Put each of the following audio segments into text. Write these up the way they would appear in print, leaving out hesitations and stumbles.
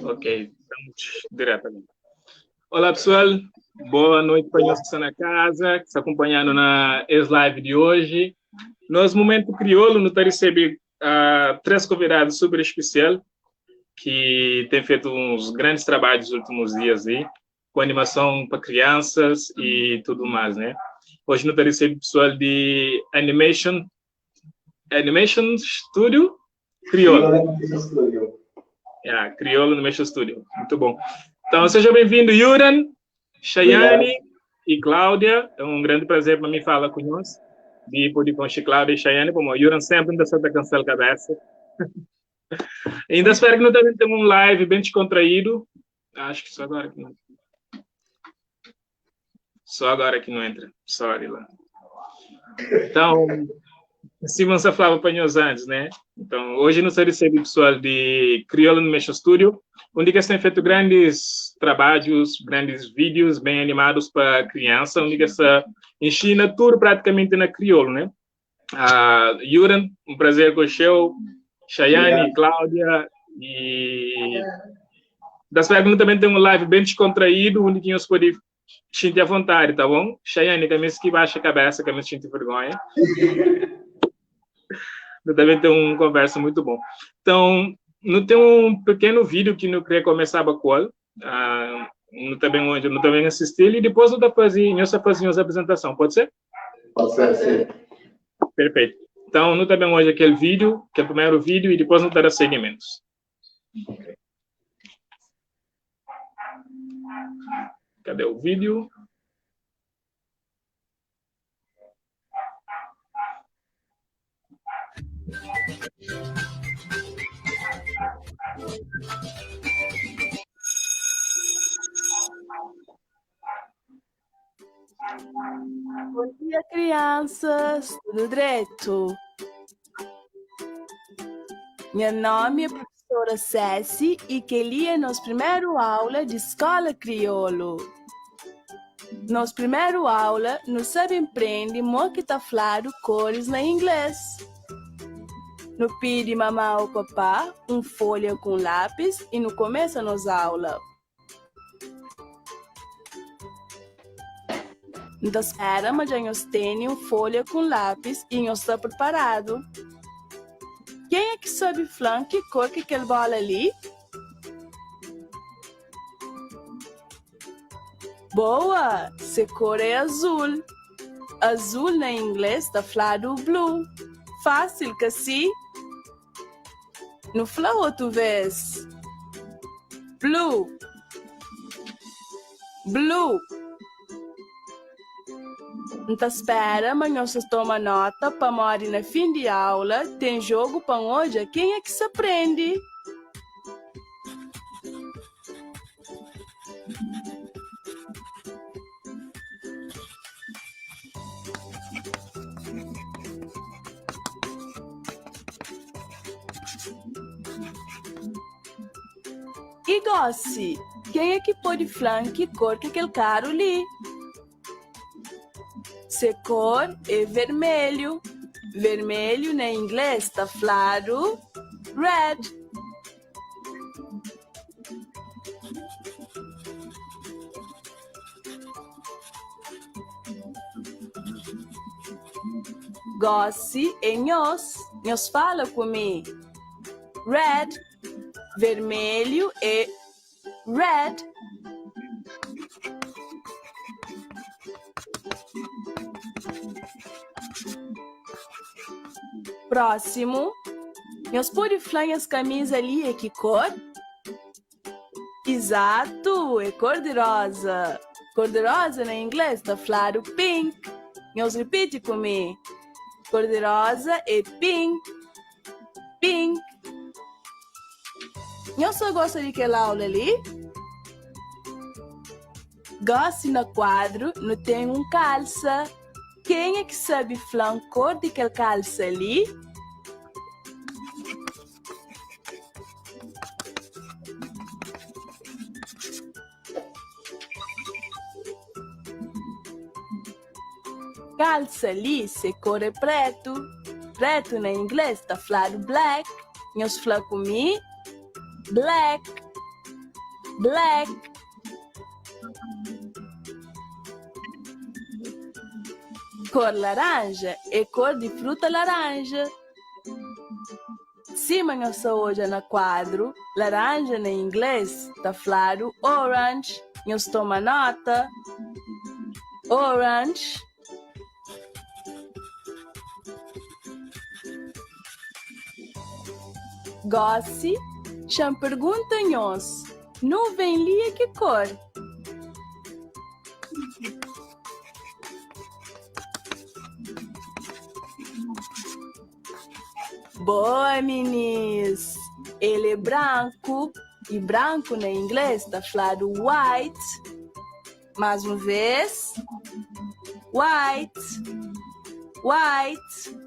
Ok, estamos diretamente. Olá pessoal, boa noite para nós que estão na casa, que está acompanhando na esse live de hoje. Nós, Momento Crioulo, nos recebe uh, três convidados super especial que têm feito uns grandes trabalhos nos últimos dias aí, com animação para crianças e tudo mais, né? Hoje nos recebe pessoal de Animation Animation Studio Crioulo. Animation Studio. Yeah, Crioulo Animation Studio. Muito bom. Então, seja bem-vindo, Yuran, Chayane e Cláudia. É um grande prazer para mim falar com nós. De poder conhecer Cláudia e Chayane, como Yuran sempre ainda está cansando a cabeça. Ainda espero que não também tenha um live bem descontraído. Acho que só agora que não. Só agora que não entra. Sorry lá. Então, Simon só falava para nós antes, né? Então, hoje nós recebemos pessoal de Crioulo Animation Studio, onde que têm feito grandes trabalhos, grandes vídeos bem animados para criança, onde que se ensina tudo praticamente na crioulo, né? Uh, Yuran, um prazer conhecer Chayane, Cláudia e das que também tem um live bem descontraído, onde que nós podemos sentir à vontade, tá bom? Chayane, também se que baixa a cabeça, que também sente vergonha. também tem uma conversa muito bom. Então, não tem um pequeno vídeo que não queria começar a qual, uh, não também onde não também assistir e depois eu fazer, nós fazemos a apresentação, pode ser? Pode ser, sim. Perfeito. Então, não também hoje aquele vídeo, que é o primeiro vídeo, e depois não dará seguimentos. Okay. Cadê o vídeo? Bom dia, crianças! Tudo dretu? Nha nomi é professora Ceci y kel-li é nos primeru aula di Skola Kriolu. Nos primeru aula, nu sa ben prende mo ki ta fladu koris na inglês. Nu pidi mamá ô papá un folha ku un lápis y nu kumesa nos aula. N ta spera ma dja nhos tene un folha ku un lápis i nhos sta priparadu. Kenha ki sabe fla-m ki kor ki kel bóla li? Boa! Se kor é azul. Azul na inglês ta fladu blue. Fásil, ka si? Nu fla otu vês, Blue, blue. N ta spera ma nhos ta toma nota pamodi na fin di aula ten jogu pa N odja kenha ki sa prende. I gósi, kenha ki pode fla-m ki kor ki kel karu li? Se kor é vermelhu. Vermelhu na inglês ta fladu red. Gósi é nhos, nhos fala ku mi. Red, vermelhu é red. Prósimu, nhos pode fla nhas kamiza li é ki kor? Izatu, é kor di roza. Kor di roza na inglês ta fladu pink. Nhos ripiti ku mi, Kor di roza é pink, pink. Nhos ta gosta di kel aula li? Gósi na kuadru nu ten un kalsa. Kenha ki sabe fla-m kor di kel kalsa li? Kalsa li se kor é pretu. Pretu na inglês ta fladu black. Nhos fla ku mi, Black. black. Kor laranja é kor di fruta laranja. Sima nhos sa odja na kuadru, laranja na inglês ta fladu orange. Nhos toma nota? Orange. Gósi, xa-m pergunta nhos, Núven li é ki kor? Boa, minis! El é branku i branku na inglês ta fladu white. Más un vês, white, white.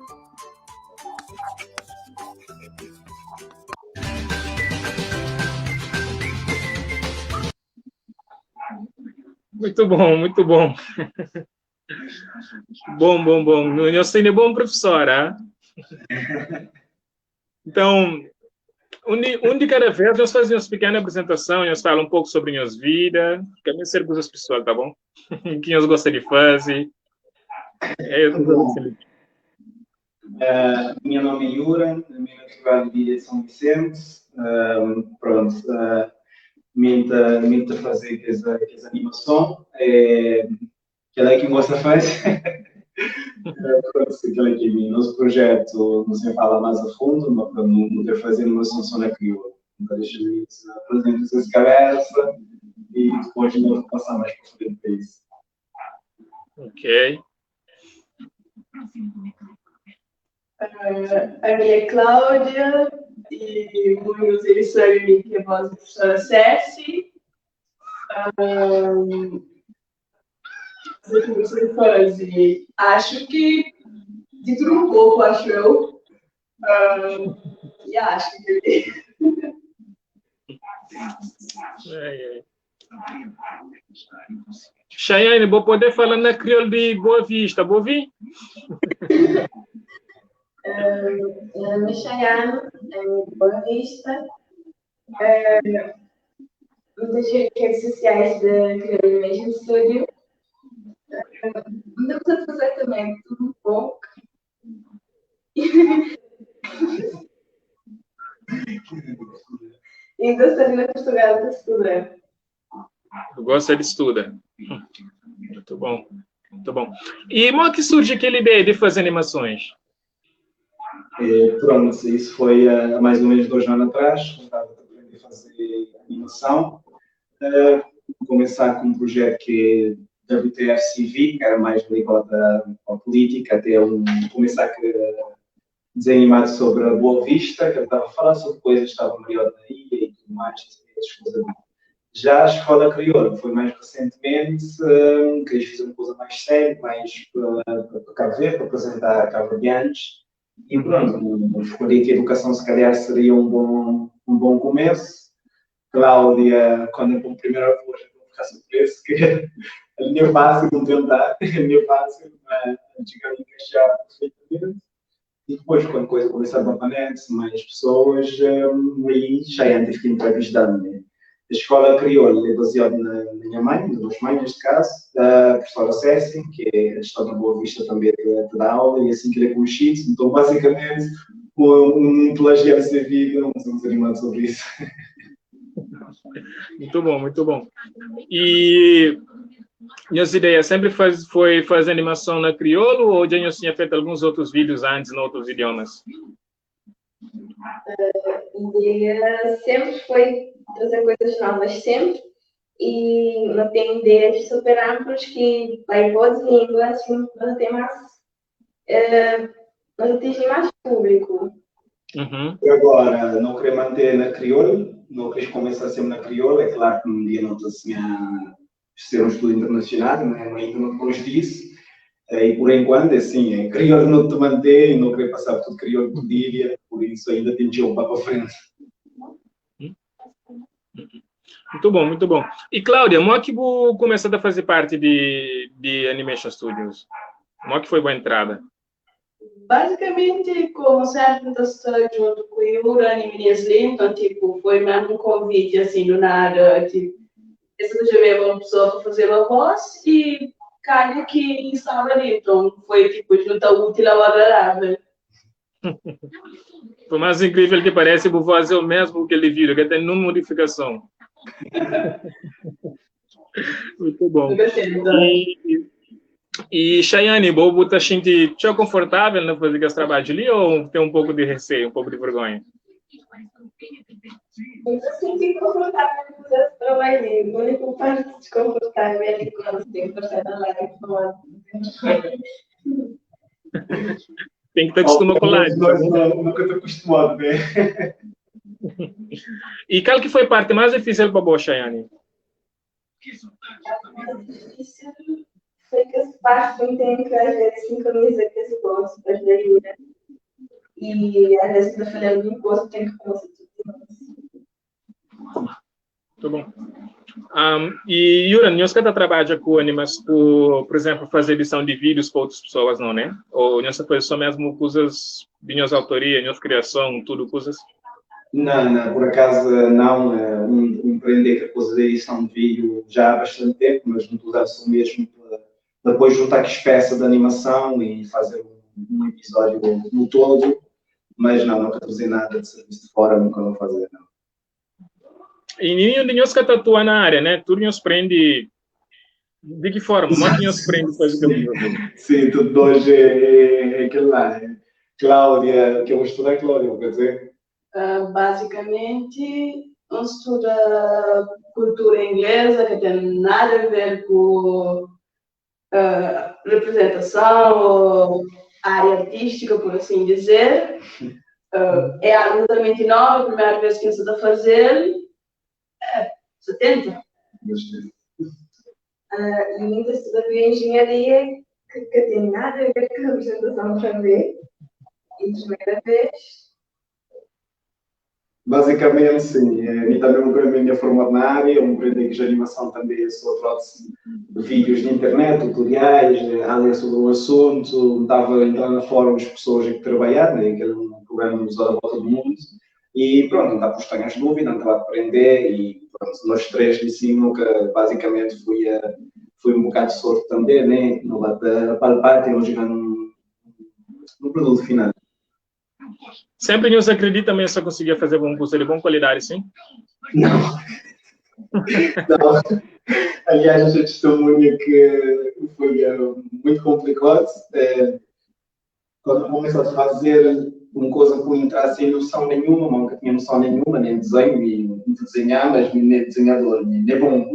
Muito bom, muito bom. Bom, bom, bom. Nhos tene bom professora. Então, um de, um de cada vez, nós fazemos uma pequena apresentação, nós falamos um pouco sobre nossa vida, também ser coisas pessoal, tá bom? O que nós gosta de fazer. É, eu tô Meu nome é Yura, minha natural de Ilha de São Vicente. Pronto, minta, minta fazer essa, essa animação. É, aquela que gosta faz. Pronto, aquela que nosso projeto não se fala mais a fundo, mas para não, não ter fazer animação só na crioula. Então deixa eu apresentar essa cabeça e depois de novo passar mais para frente para isso. Ok. A minha é Cláudia e muitos eles sabem que é a voz da professora Ceci. Um, o que você faz? Acho que de tudo um pouco, acho eu. E acho que. Ai, ai. Chayane, vou poder falar na crioulo de Boa Vista, vou ouvir? Meu nome é Chayane, é de Boa Vista. Muitas redes sociais da Crioulo Animation Studio. Não precisa fazer também tudo um pouco. E gostaria de Portugal de estudar. Gosta de estudar. Muito bom, muito bom. E como é que surge aquela ideia de fazer animações? É, pronto, isso foi há mais ou menos 2 anos atrás, quando estava a aprender a fazer animação. Começar com um projeto que é WTFCV, que era mais ligado à, à política, até um, começar a desenho animado sobre a Boa Vista, que eu estava a falar sobre coisas que estavam melhor na ilha e tudo mais, Já a Escola Crioula foi mais recentemente, que eles fizeram uma coisa mais séria, mais para, para Cabo Verde, para apresentar cabo-verdianos. E pronto, escolhi que a educação se calhar seria um bom começo. Cláudia, quando eu primeira vez, vou ficar surpreso, que a linha é fácil de tentar, a linha é fácil, mas chegar a encaixar perfeitamente. E depois, quando a coisa começou a bater mais pessoas, aí já tive que entrevistar, né? A escola crioula é baseada na minha mãe, na duas mães neste caso, a professora Cécia, que é a história da Boa Vista também de, da aula, e assim que ele é conhecido. Então, basicamente, um plagiar de vida, um animado sobre isso. Muito bom, muito bom. E minhas ideias sempre faz, foi fazer animação na crioulo ou já tinha feito alguns outros vídeos antes em outros idiomas? A ideia sempre foi trazer coisas novas, sempre. E não tem ideias super amplas que vai para outras línguas, assim, não tem mais, não atingir mais público. Agora, não queria manter na crioula, não queria começar sempre na crioula, é claro que um dia não estou assim a ser um estudo internacional, não é? Ainda não depois disso. E por enquanto, é assim, é crioulo não te manter, não querer passar por tudo crioulo por dia, por isso ainda tem jogo para frente. Muito bom, muito bom. E Cláudia, como é que você começou a fazer parte de, de Animation Studios? Como é que foi a boa entrada? Basicamente, como sempre N ta sta djuntu ku Yuran y minis li, nton tipo foi mesmo um convite assim do nada, tipo es ta djobeba un pessoa pa fazeba voz y calha ki N staba li, nton foi tipo junta útil ao agradável. Por mais incrível que pareça, bu voz é o mesmo que aquele vídeo, que tem nenhuma modificação. Muito bom. E, e Chayane, bo tá sentindo tão confortável na fazer esse trabalho ali ou tem um pouco de receio, um pouco de vergonha? Eu me senti confortável em fazer esse trabalho. A única parte desconfortável é quando tem que passar na live falar. Tem que estar acostumado com live. Nunca estou acostumado, né? E qual que foi a parte mais difícil para você, Chayane? A mais difícil foi que esse parte não tem que às vezes sincroniza com esse gosto da Yura. E às vezes está falando um gosto tem que começar tudo de novo. Tá bom. E Yura, nós que trabalha com animas, por exemplo, fazer edição de vídeos para outras pessoas, não, né? Ou nós faz só mesmo coisas de nossa autoria, nossa criação, tudo coisas? Não, não, por acaso não. Empreender com a coisa de edição de vídeo já há bastante tempo, mas não usava só mesmo para depois juntar que espécie de animação e fazer um episódio no todo, mas não, nunca trazer nada de serviço de fora, nunca vou fazer, não. E nenhum de nós que atua na área, né? Tudo nos prende. De que forma? Como é que nos prende fazer aquilo? Sim, tudo hoje é aquilo lá. Né? Cláudia, que eu vou estudar, Cláudia, quer dizer? Basicamente, eu estudo cultura inglesa, que tem nada a ver com representação ou área artística, por assim dizer. É algo totalmente novo, a primeira vez que eu estou a fazer. É, 70. E ainda estudo bioengenharia, que tem nada a ver com a representação também. E primeira vez. Basicamente, sim. A mim também a minha formado na área, eu aprendi que de animação também só trouxe vídeos na internet, tutoriais, a ler sobre o assunto, estava a entrar na fóruns de pessoas que trabalhavam, né, que era um programa usado à volta do mundo, e pronto, não estava a postar as dúvidas, não estava a aprender, e pronto, nós três de cima, nunca, basicamente, foi um bocado de sorte também, né, não vai palpar, e hoje no produto final. Sempre nos acredita mesmo só conseguia fazer um curso de boa qualidade, sim? Não. Não. Aliás, a testemunha que foi muito complicado. Quando começou a fazer uma coisa que entrar sem noção nenhuma, nunca tinha noção nenhuma, nem desenho, nem desenhar, mas nem desenhador, nem bom.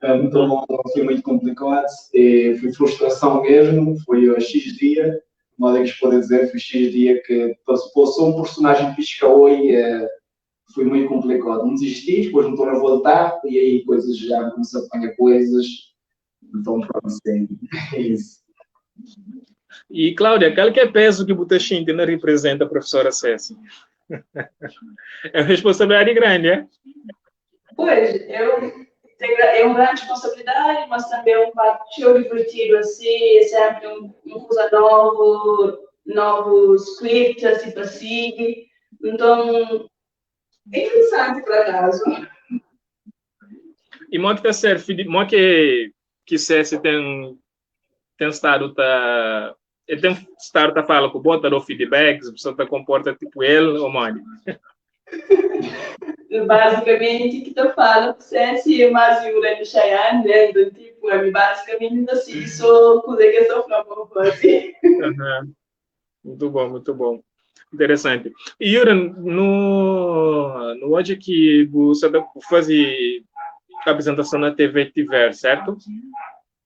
Então foi muito complicado, foi frustração mesmo, foi a X dia. Modo é que se pode dizer, foi X dia que passou um personagem pisca oi, foi muito complicado. Não desisti, depois não estou a voltar, e aí coisas já comecei a apanhar coisas. Então, pronto, sim, é isso. E, Cláudia, qual que é o peso que o sente não representa a professora Ceci? É uma responsabilidade grande, é? Pois, eu é uma grande responsabilidade, mas também é um parte divertido, assim, é sempre um coisa novo, novos scripts, assim, para seguir. Então, é interessante, por acaso. E como que tá ser, como que Ceci tem estado tá, ele tem estado tá fala com bota do feedbacks, a pessoa tá comporta tipo ele ou mãe? Basicamente, que tu fala, Ceci é mais o Cheyenne, né? Então, tipo, é basicamente assim, sou coisa que eu sou pra fazer. Muito bom, muito bom. Interessante. E, Yuran, no hoje que você faz a apresentação na TV Tiver, certo?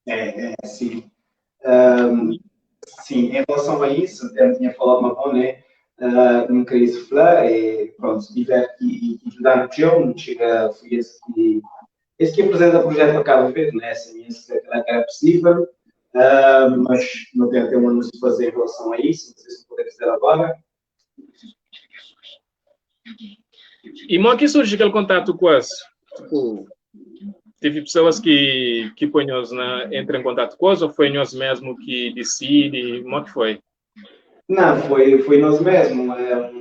É, sim. Sim, em relação a isso, até tinha falado uma boa, né? Não queria se falar, e pronto, se tiver que ajudar no chão, chega, foi esse que apresenta o projeto para Cabo Verde, né? Assim, esse que era possível, mas não tenho até um anúncio a fazer em relação a isso, não sei se vou poder fazer agora. E como é que surge aquele contato com as? Tipo, teve pessoas que põem entram em contato com as, ou foi nós mesmo que decide? Como é que foi? Não, foi nós mesmo. É,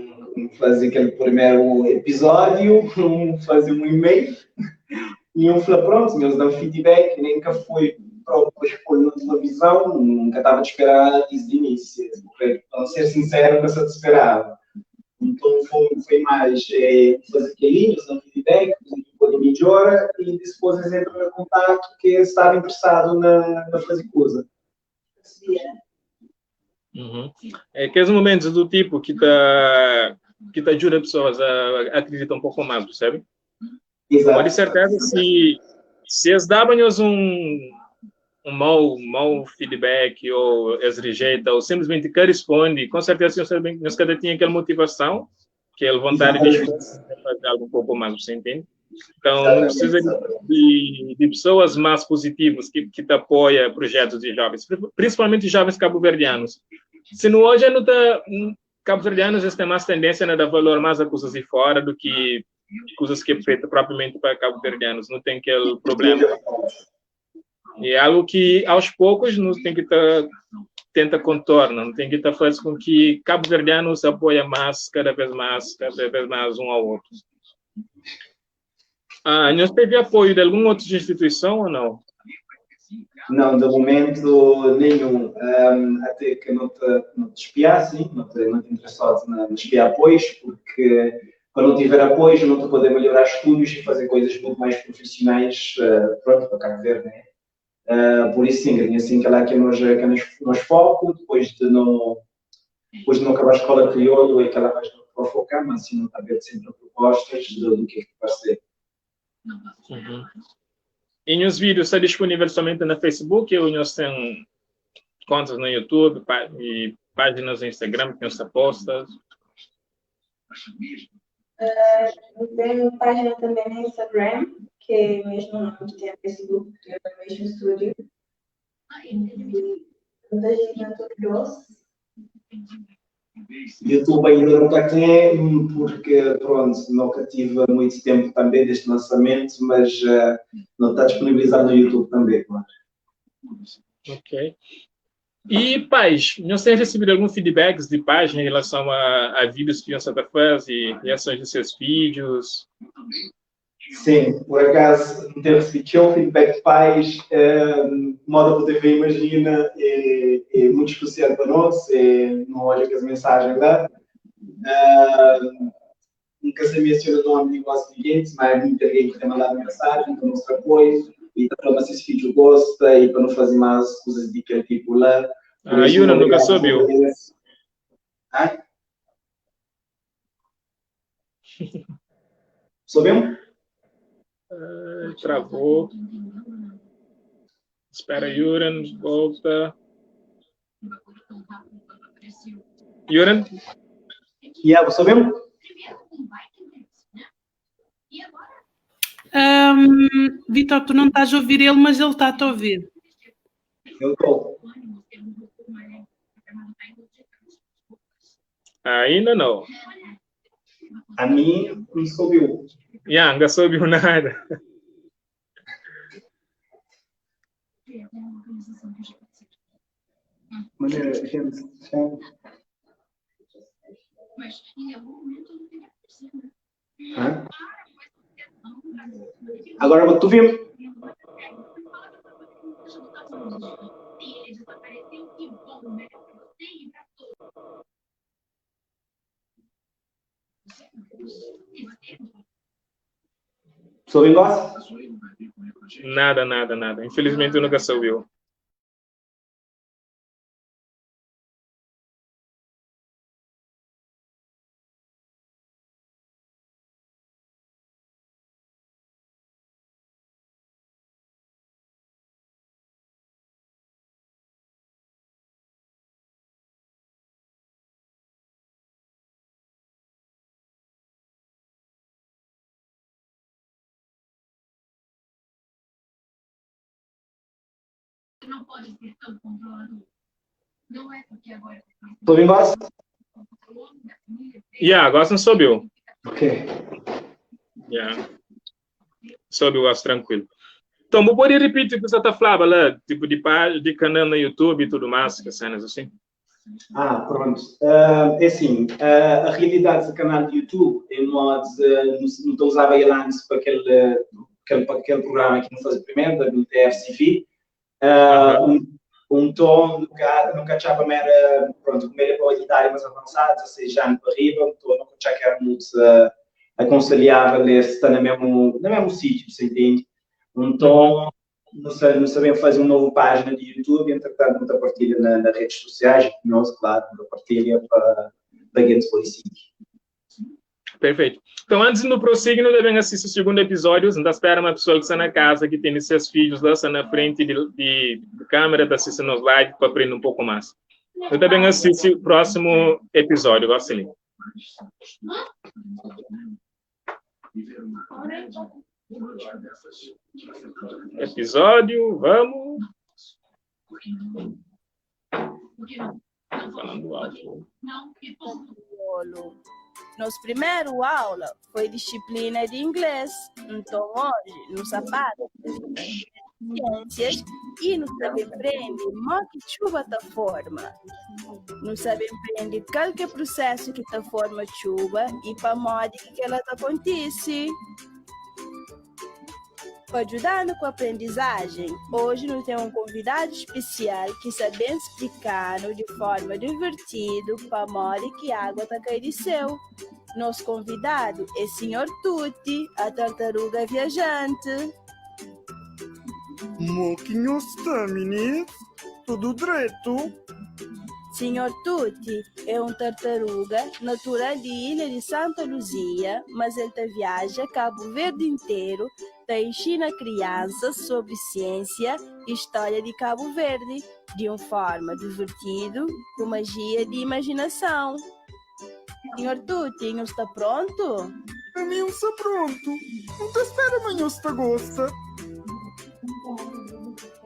fazer aquele primeiro episódio, fazer um e-mail e um falou, pronto, meus dão feedback, nunca foi próprio expor na televisão, nunca estava a esperar isso de início. Para ser sincero, nunca se esperava. Então foi mais fazer aquele, dão feedback, pode melhora e depois eles entram em contato que estava interessado na fazer coisa. Uhum. É aqueles momentos do tipo que te ajuda pessoas a acreditar um pouco mais, percebe? Exato. Pode certeza se eles davam-nos um mau feedback ou eles rejeitam ou simplesmente que responde, com certeza nós cada tinha aquela motivação, aquela vontade de fazer algo um pouco mais, você entende? Então, não precisa de pessoas mais positivas que te apoiam projetos de jovens, principalmente jovens cabo-verdianos. Se não hoje não tá, cabo-verdianos eles têm mais tendência a dar valor mais a coisas de fora do que coisas que é feita propriamente para cabo-verdianos, não tem aquele problema. E é algo que, aos poucos, nos tem que tá, tenta contornar, não tem que tá fazendo com que cabo-verdianos apoiem mais, cada vez mais, cada vez mais um ao outro. Nós teve apoio de alguma outra instituição ou não? Não, de momento nenhum. Até que não te espiar, sim, não te interessado na espiar apoios, porque quando não tiver apoios não te poder melhorar estúdios e fazer coisas muito mais profissionais, pronto, para Cabo Verde, né? Por isso sim, assim que lá que nós foco, depois de não acabar a escola crioulo e que ela vai para focar, mas assim não está aberto sempre a propostas do que é que vai ser. E os vídeos estão disponíveis somente no Facebook ou nós temos contas no YouTube e páginas no Instagram que nós postas? Tem página também no Instagram, que é mesmo nome que tem no Facebook, que é o mesmo estúdio. E muita gente doce. YouTube ainda nunca tem, porque pronto, nunca tive muito tempo também deste lançamento, mas não está disponibilizado no YouTube também, claro. Ok. E pais, não tem recebido algum feedback de pais em relação a vídeos que você faz e reações de seus filhos? Sim, por acaso não tenho recebido nenhum feedback de pais, modo a TV Imagina é muito especial para nós, não olha que as mensagens lá. Nunca se menciona o nome de quase ninguém, mas muita gente tem mandado mensagem para nosso apoio e tá falando se esse vídeo gosta e para não fazer mais coisas de aquele tipo lá. A Yuna nunca soube. Hã? Soube? Travou. Espera, Yuran, volta. Yuran? Yeah, você ouviu? Vitor, tu não estás a ouvir ele, mas ele está-te a ouvir. Eu estou. Ainda não. A mim não subiu. Yeah, não subiu nada. Maneira, gente, Hã? Agora tu viu? Soube nós? Nada, nada, nada. Infelizmente eu nunca soube. Não pode ser tão controlador. Não é porque agora. Tô ouvindo voz? Yeah, agora não subiu. Ok. Yeah. Soube, gosto tranquilo. Então, vou poder repetir o que você está falando lá, tipo de página, de canal no YouTube e tudo mais, que cenas assim. Ah, pronto. É assim, a realidade do canal de YouTube é modo de, não usava ele antes para aquele, aquele, para aquele programa que não fazia primeiro, da WTF-CV. Um tom nunca, nunca achava era, pronto, como ele é para idade mais avançada, 16 anos para riba, então nunca achava que era muito aconselhável estar no mesmo, no mesmo sítio, você entende? Então, não, não sabemos fazer uma nova página de YouTube, entretanto, muita partilha nas redes sociais, nós, claro, muita partilha para, para quem nos pode seguir. Perfeito. Então, antes do prosseguir, devem assistir o segundo episódio. Não espera uma pessoa que está na casa, que tem seus filhos lá, está na frente de, de câmera, está assistindo os live para aprender um pouco mais. Eu também assisti o próximo episódio, gosto ali. Episódio, vamos. Falando alto. Nosso primeiro aula foi disciplina de inglês. Então hoje, no sapato, ciências e no sabe aprende mo que chuva ta forma. No sabe aprende qualquer processo que ta forma chuva e pa modo que ela ta acontece. Para ajudar com a aprendizagem, hoje nós temos um convidado especial que sabe explicar de forma divertida para modo que a água está caindo do céu. Nosso convidado é Sr. Tuti, a tartaruga viajante. Moquinho está, menino? Tudo direito? Sr. Tuti é um tartaruga natural de Ilha de Santa Luzia, mas ele tá viaja Cabo Verde inteiro, tá ensina crianças sobre ciência e história de Cabo Verde, de uma forma divertida, com magia de imaginação. Sr. Tuti, não está pronto? A mim está pronto. Não te espera amanhã se gosta.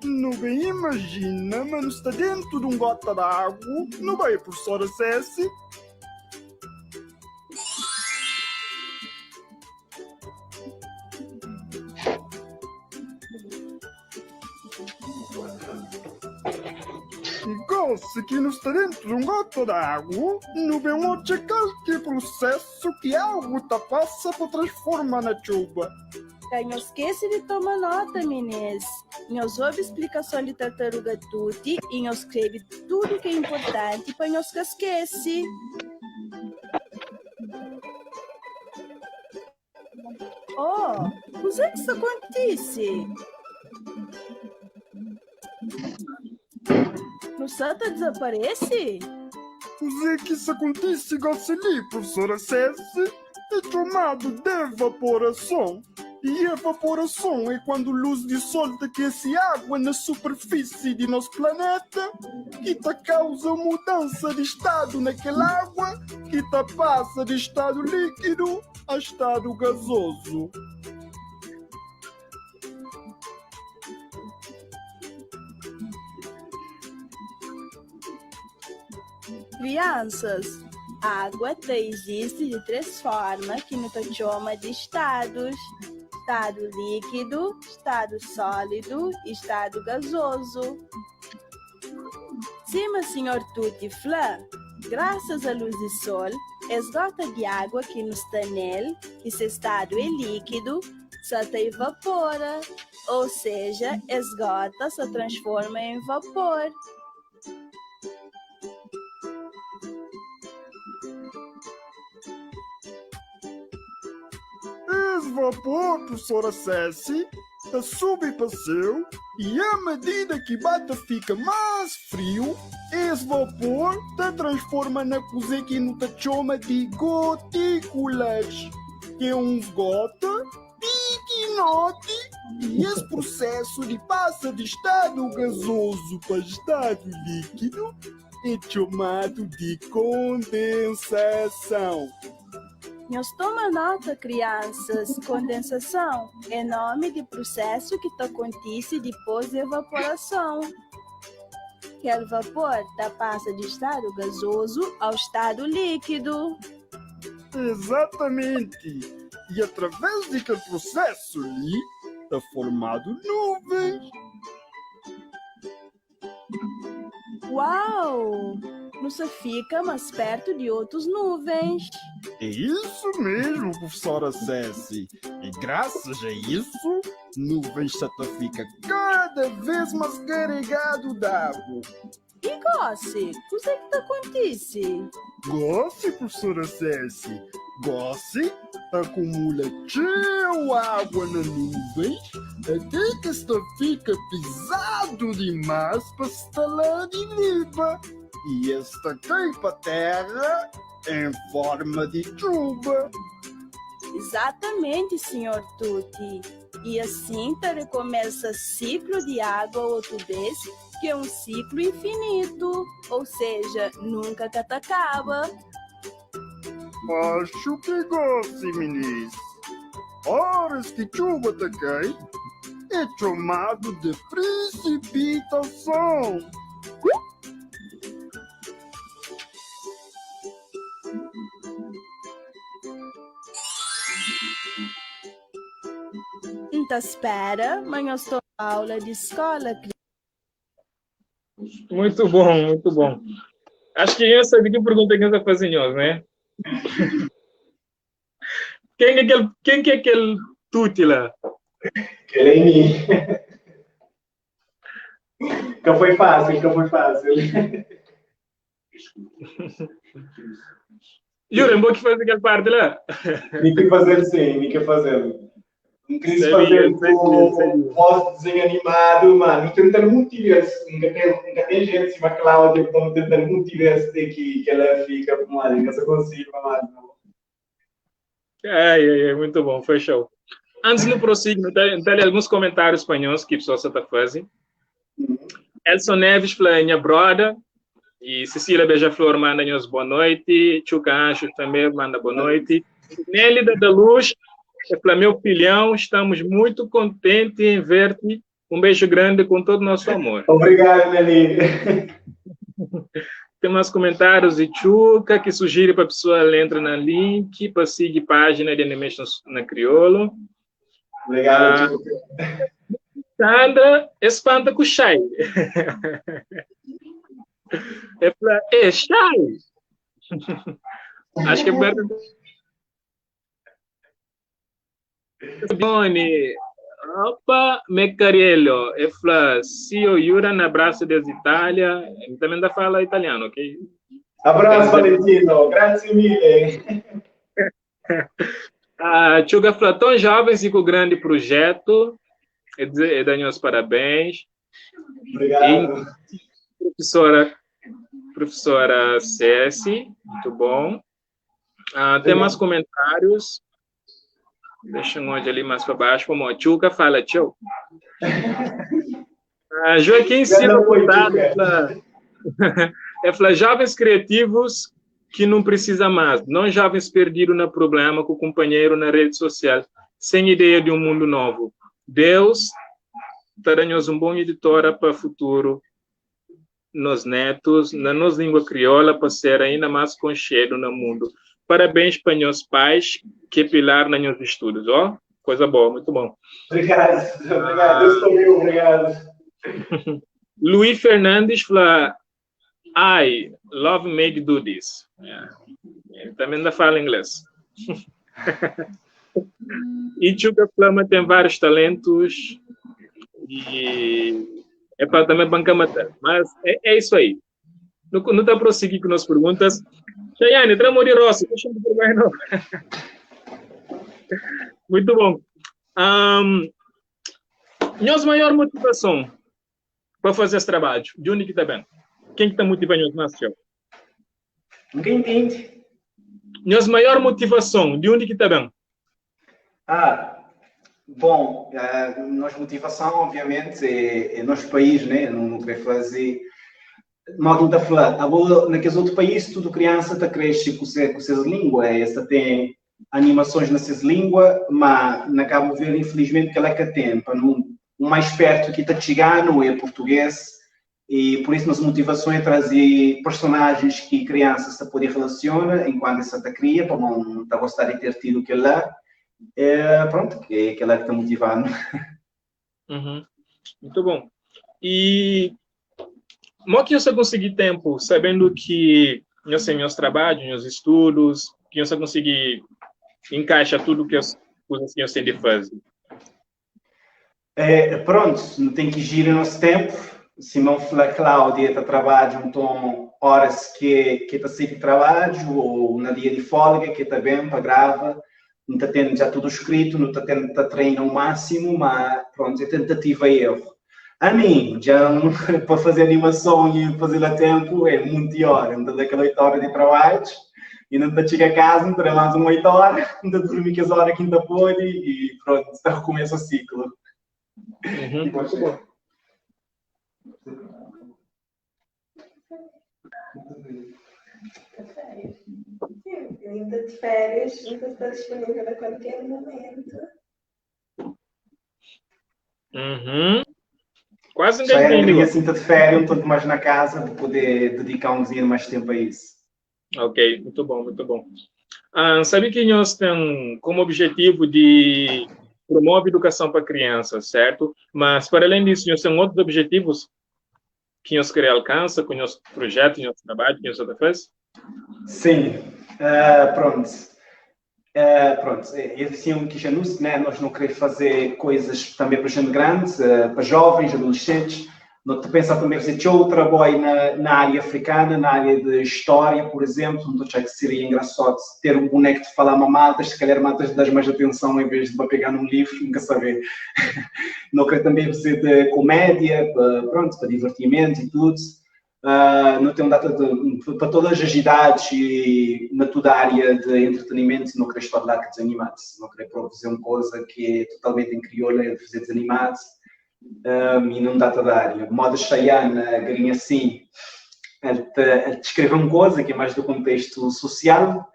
Não bem imagina, mas está dentro de um gota d'água. Não vai, professora Ceci? Gosto que não está dentro de um gota d'água, não vem outro qualquer processo que a água tá passa para transformar na chuva. Não esquece de tomar nota, meninas. Nós ouve explicação de tartaruga tutti e nós escreve tudo que é importante para nós que esquece. Oh, o que é que isso acontece? No Santa desaparece? O que é que isso acontece, Goceli, professora Ceci? É chamado de evaporação. E evaporação é quando luz de sol aquece água na superfície de nosso planeta, que te causa mudança de estado naquela água, que te passa de estado líquido a estado gasoso. Crianças, água existe de três formas que nos chama de estados: estado líquido, estado sólido e estado gasoso. Cima, senhor Tuti Flá, graças à luz do sol, esgota de água que nos está nele, que esse estado é líquido, só te evapora, ou seja, esgota, se transforma em vapor. Esse vapor, professora Ceci, sobe para céu e à medida que bate fica mais frio, esse vapor te transforma na coisa que não te chama de gotículas, que é um gota pequenote e esse processo de passa de estado gasoso para estado líquido é chamado de condensação. Nós toma nota, crianças. Condensação é nome de processo que acontece depois da evaporação. Aquele vapor tá passa de estado gasoso ao estado líquido. Exatamente. E através daquele processo ali, está formado nuvens. Uau! Nu sa fika más pértu di otus nuvens. É isso mesmo, professora Ceci. E graças a isso, nuvens sa ta fika kada vez más karegadu d'agu. I gósi, kuzê ki ta kontise? Gósi, professora Ceci, gósi akumula txeu agua na nuvens até ki es ta fika pizadu dimás pa sta la di riba i es ta kai pa téra en forma di txuba. Izatamenti, sinhor Tuti. I asin ta rekomesa siklu di agua otu bês ki é un siklu infinitu, ou seja, nunka ka ta kaba. Axu ki gosi, minis, óras ki txuba ta kai, é txomadu di prisipitason. N ta spera ma nhos toma aula di skola. Muito bom, muito bom. Acho que eu sabe que pergunta que eu fazer nós, né? Quem é aquele, quem que é aquele tuti lá? Aquele é mim. Que foi fácil, que foi fácil. Yuri, vou que fazer aquela parte lá. Nem que fazer sim, nem que fazer. Não quis fazer com voz de desenho animado, mano. Não tentando multiverso. Nunca tem, nunca tem gente, se uma Cláudia, que estão tentando multiverso de que, que ela fica, mano, que eu consigo, mano. Ai, ai, ai, muito bom, foi show. Antes de prosseguir, tem, tem alguns comentários espanhóis que a pessoa está fazendo. Elson Neves fala, minha broda, e Cecília Beija-Flor manda-nos boa noite, Chuca Anjos também manda boa noite. Nélida da Luz, fala, meu filhão, estamos muito contentes em ver-te. Um beijo grande com todo o nosso amor. Obrigado, Nelly. Tem mais comentários de Chuca, que sugere para a pessoa entrar na link para seguir página de Animation na Crioulo. Obrigado, Chuca. Sandra espanta com o Shai. É fala, é Shai. Acho que é perto. Boni, opa, Meccariello, é fala, Sio Yuran, abraço desde Itália. Ele também ainda fala italiano, ok? Abraço, Valentino. Grazie mille. Ah, Chuga fala, tão jovens e com grande projeto. E dá os parabéns. Obrigado. E, professora, professora Ceci, muito bom. Ah, tem mais comentários. Deixa eu olhar ali mais para baixo. Como a Chuca fala, tchau. Ah, Joaquim Silva Furtado fala, é, fala, jovens criativos que não precisa mais, não jovens perdidos no problema com o companheiro na rede social, sem ideia de um mundo novo. Deus dará-nos um bom editora para o futuro, nos netos, na nossa língua crioula, para ser ainda mais conhecido no mundo. Parabéns para meus pais, que pilar nos meus estudos, ó. Coisa boa, muito bom. Obrigado, obrigado. Deus te ouviu, obrigado. Luiz Fernandes fala, I love make do this. Yeah. Ele também ainda fala inglês. E Chuka Flama tem vários talentos e é para também bancar matar. Mas é, é isso aí. Não, não dá para prosseguir com as perguntas. Chayane, tramo de Rossi, deixa eu vergonha não. Muito bom. Um, nossa maior motivação para fazer esse trabalho, de onde que está bem? Quem que está motivando nós, Marcelo? Nunca entende. Nossa maior motivação, de onde que está bem? Ah, bom, a nossa motivação, obviamente, é, é nosso país, né? Não, não querer fazer. Mal quem está a falar, agora, naqueles outros países, tudo criança está cresce com com suas língua, essa tem animações nessas língua, mas na Cabo Verde, infelizmente, que ela é que tem, para não, o mais perto que está chegando é português, e por isso nossa motivação é trazer personagens que crianças se podem relacionar enquanto essa está cria, para não tá gostar de ter tido aquele lá. É, pronto, que é aquela que está motivando. Uhum. Muito bom. E Mo ki nhos ta konsigi tempu sabendu ki nhos ten nhos trabadju, nhos studus, ki nhos ta konsigi encaixa tudu kes kuzas ki nhos ten di fazi? É, pronto, nu ten ki gira nos tempu. Simão fla Cláudia ta trabadja nton horas que que ta sai di trabadju ou na dia di folga que ta ben pa grava. Nu ta ten já tudo escrito, nu ta tenta treina o máximo, mas pronto, é tentativa e erro. A mim, já para fazer animação e fazer a tempo é muito hora, não tá daquela 8 horas de trabalho e não tá chega a casa, não tá mais uma 8 horas, não tá dormir que as horas que ainda pode e pronto, tá recomeça o ciclo. Uhum. Muito bom. Sim, ainda de férias, ainda está disponível a qualquer momento. Uhum. Quase Já ninguém era entende. queria assim, tá de férias, um tanto mais na casa para poder dedicar um dia mais tempo a isso. Ok, muito bom, muito bom. Ah, sabe que nós tem como objetivo de promover educação para crianças, certo? Mas, para além disso, nós temos outros objetivos que nós queremos alcançar com o nosso projeto, nosso trabalho, que nós faz? Sim, pronto. Pronto, esse é um que já anúncio, né? Nós não queremos fazer coisas também para gente grande, para jovens, adolescentes. Não te pensar também fazer outro trabalho na área africana, na área de história, por exemplo. Não estou a achar que seria engraçado ter um boneco de falar uma malta, se calhar maltas das mais atenção em vez de para pegar num livro, nunca saber. Não quero também fazer de comédia, para, pronto, para divertimento e tudo. Não tenho data de, para todas as idades e na toda a área de entretenimento, não quero estar lá que desanimado, não quero produzir uma coisa que é totalmente em crioula, é fazer desanimado, e não data da área. Moda Cheyenne, a galinha assim, ele te escreve uma coisa que é mais do contexto social,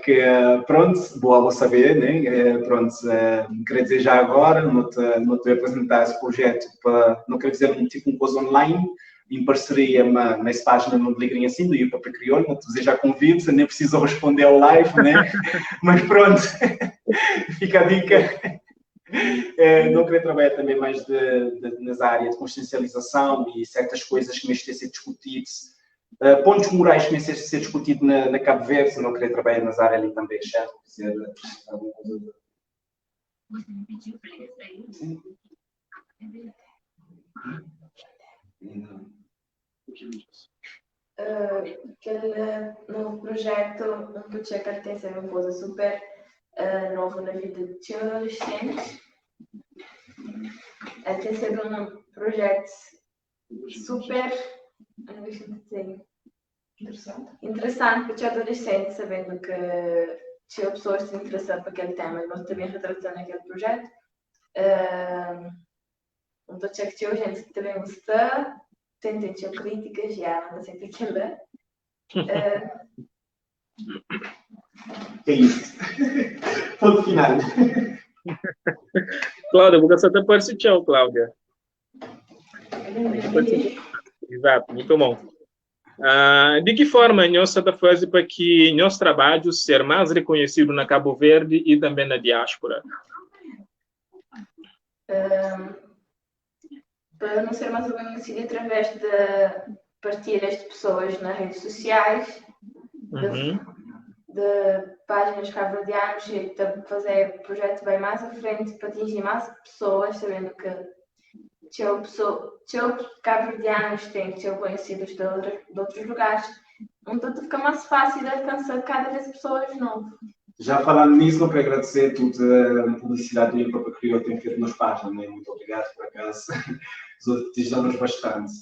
que pronto, boa vou saber, né? Pronto, queria dizer já agora, não te apresentar esse projeto, para, não quero dizer um tipo uma coisa online, em parceria na página no Ligrinho assim, do Ipa Crioulo, não te dizer já convido, você nem precisa responder ao live, né? Mas pronto, fica a dica. Não queria trabalhar também mais nas áreas de consciencialização e certas coisas que merecem ser discutidas, pontos morais que merecem ser discutidos na Cabo Verde, não queria trabalhar nas áreas ali também, certo? Quer dizer, alguma coisa de... Você me pediu para ele sair? Sim. Aquele novo projeto, um projeto que tem sido uma coisa super nova na vida de adolescentes. Tem sido um projeto super, não sei dizer, Interessante. Interessante para adolescentes, sabendo que tinha pessoas se interessam por aquele tema, nós também retratando aquele projeto. Então, tinha que ter gente que também gosta, tem tinha críticas, já, não sei aquilo. É isso. Ponto final. Cláudia, vou gastar até por esse tchau, Cláudia. Exato, muito bom. De que forma nós está fazendo para que nosso trabalho seja mais reconhecido na Cabo Verde e também na diáspora? Para não ser mais reconhecido através de partilhas de pessoas nas redes sociais, de páginas cabo-verdianas, e de fazer o projeto bem mais à frente para atingir mais pessoas, sabendo que tinha pessoa, tinha cabo-verdianos, tem, tinha conhecidos de outros lugares, então fica mais fácil de alcançar cada vez pessoas novas. Já falando nisso, não quero agradecer toda a publicidade do Ipa Crioulo tem feito nas páginas, né? Muito obrigado, por acaso. Os outros ajudam-nos bastante.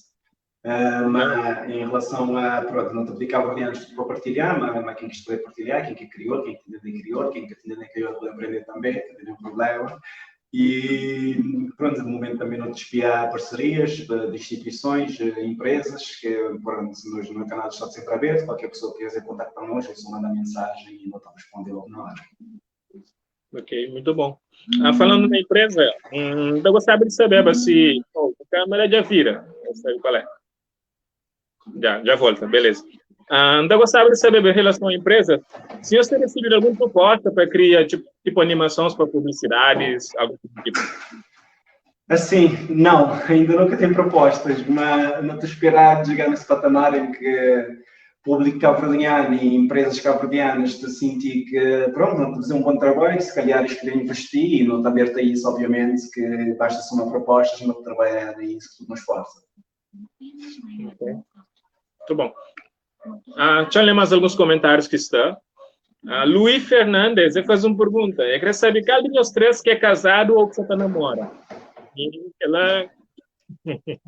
Mas em relação a, pronto, não te pedi cabo-verdianos para partilhar, mas quem quis poder partilhar, quem quer crioulo, quem entende crioulo, quem quer entender crioulo pode aprender também, não tem nenhum problema. E pronto, de momento também não desfiar parcerias de instituições, empresas, que pronto, nós no canal está sempre aberto, qualquer pessoa que quiser contactar connosco, é só mandar mensagem e não está a responder logo na hora. Ok, muito bom. Falando na empresa, eu gostaria de saber se oh, a câmera já vira, não sei qual é. Já volta, beleza. Eu gostaria de saber em relação à empresa, se você tem recebido alguma proposta para criar tipo animações para publicidades, algo do tipo. Assim, não, ainda nunca tenho propostas, mas não estou a esperar chegar nesse patamar em que público cabo-verdiano e empresas cabo-verdianas te sentir que, pronto, não fazer um bom trabalho, se calhar eles querem investir e não está aberto a isso, obviamente, que basta ser uma proposta, não trabalhar isso tudo nos força. Ok. Muito bom. Deixa eu ler mais alguns comentários que está. Luiz Fernandes, ele faz uma pergunta. Ele quer saber qual de nós três que é casado ou que você está namora. E ela...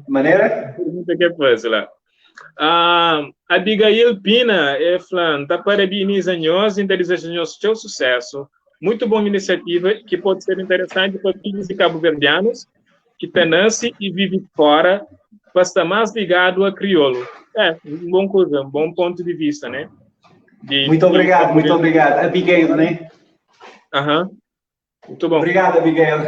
Maneira? Pergunta que é faz lá. Abigail Pina, é falando, tá parabeniza nós, então deseja nós seu sucesso. Muito boa iniciativa que pode ser interessante para filhos de cabo-verdianos que tá nasce e vive fora, para estar mais ligado a crioulo. É, um bom coisa, um bom ponto de vista, né? De, muito obrigado, de... muito obrigado. Abigail, né? Aham. Muito bom. Obrigado, Abigail.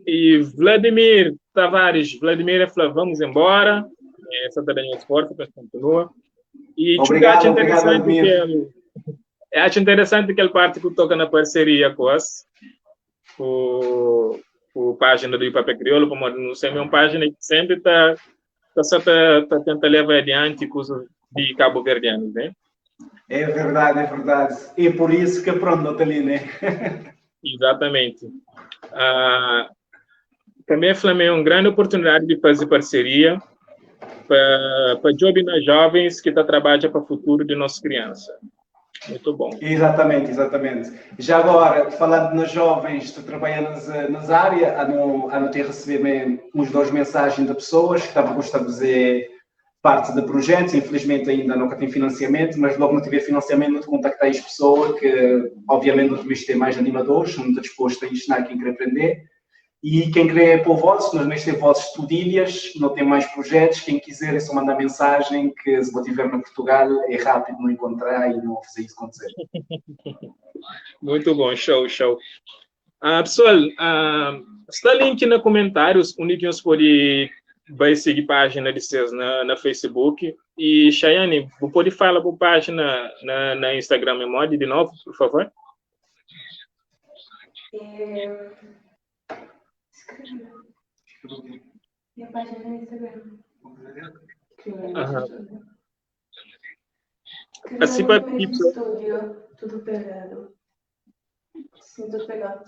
E Vladimir Tavares, Vladimir falou, vamos embora. Essa também é forte, mas continua. E obrigado, obrigado, Vladimir. Que ele, acho interessante que ele parte que toca na parceria com as com, com a página do Papel Crioulo, como não sei, é uma página que sempre está tá só tá, tá tentando levar adiante coisas de Cabo Verdeanos, né? É verdade, é verdade. E por isso que pronto, não ali, né? Exatamente. Também a Flamengo é uma grande oportunidade de fazer parceria para jovens jovens que tá trabalhando para o futuro de nossa criança. Muito bom. Exatamente, exatamente. Já agora, falando nos jovens, estou trabalhando nas áreas, a não ter recebido uns dois mensagens de pessoas que estavam a gostar de fazer parte de projetos, infelizmente ainda nunca tem financiamento, mas logo não tiver financiamento, não te contactei as pessoas, que obviamente não devemos ter mais animadores, não estou disposto a ensinar quem quer aprender. E quem quer pôr vozes, nós nem temos vozes tudilhas, não tem mais projetos, quem quiser é só mandar mensagem, que se vou tiver no Portugal é rápido não encontrar e não fazer isso acontecer. Muito bom, show, show. Pessoal, está link nos comentários, onde que nós pode vai seguir a página de vocês na Facebook. E, Chayane, você pode falar para a página na Instagram Mod de novo, por favor? Minha página no Instagram. Assim para tipo estúdio, tudo pegado. Sim, tudo pegado.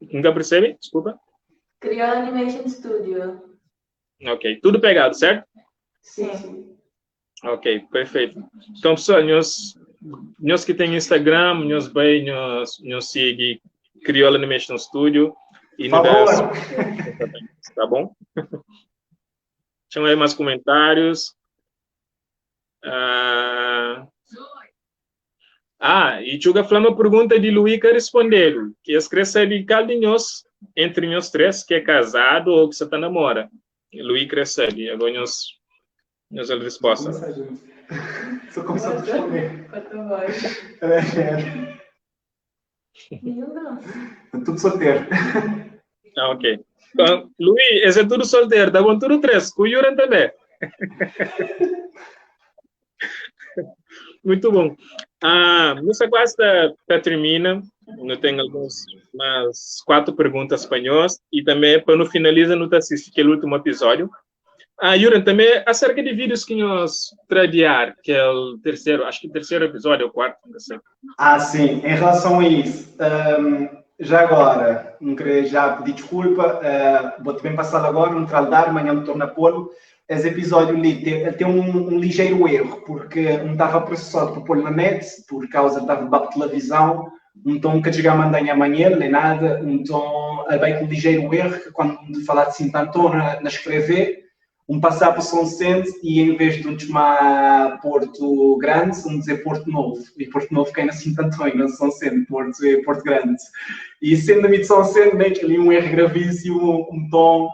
Nunca percebe? Desculpa. Crioula Animation Studio. Ok, tudo pegado, certo? Sim. Ok, perfeito. Então, pessoal, nós que tem Instagram, nós bem, nós segue Crioula Animation Studio. E Por dá... Tá bom? Deixa eu ver mais comentários. E Tchuga Flama pergunta de Luíca responder que as cresce de caldinhos entre nós três que é casado ou que você tá namora. Luíca recebe. Agora nós a resposta. Só começou a responder. É tudo solteiro. Ok. Então, Luís, esse é tudo solteiro, tá bom? Tudo três, com o Yuran também. Muito bom. Nossa quase tá termina. Eu tenho algumas umas 4 perguntas espanhóis e também para no finaliza não tá assistir aquele último episódio. Yuran, também acerca de vídeos que nós tradiar, que é o terceiro, acho que o terceiro episódio ou quarto, não sei. Sim, em relação a isso, já agora, não queria já pedir desculpa, vou também passar agora, não traldar, amanhã me torno a pô-lo. Esse episódio ali tem um ligeiro erro, porque não estava processado para pôr na net, por causa estava debaixo de televisão, então nunca cheguei a mandar amanhã, nem nada, então é bem com um ligeiro erro, que quando me falar de Santo Antônio na escrever, um passar para São Vicente e em vez de um chamar Porto Grande, um dizer Porto Novo. E Porto Novo cai na Santo Antônio, não São Vicente, Porto é Porto Grande. E sendo a mim de São Vicente, né, que ali um erro gravíssimo, um tom,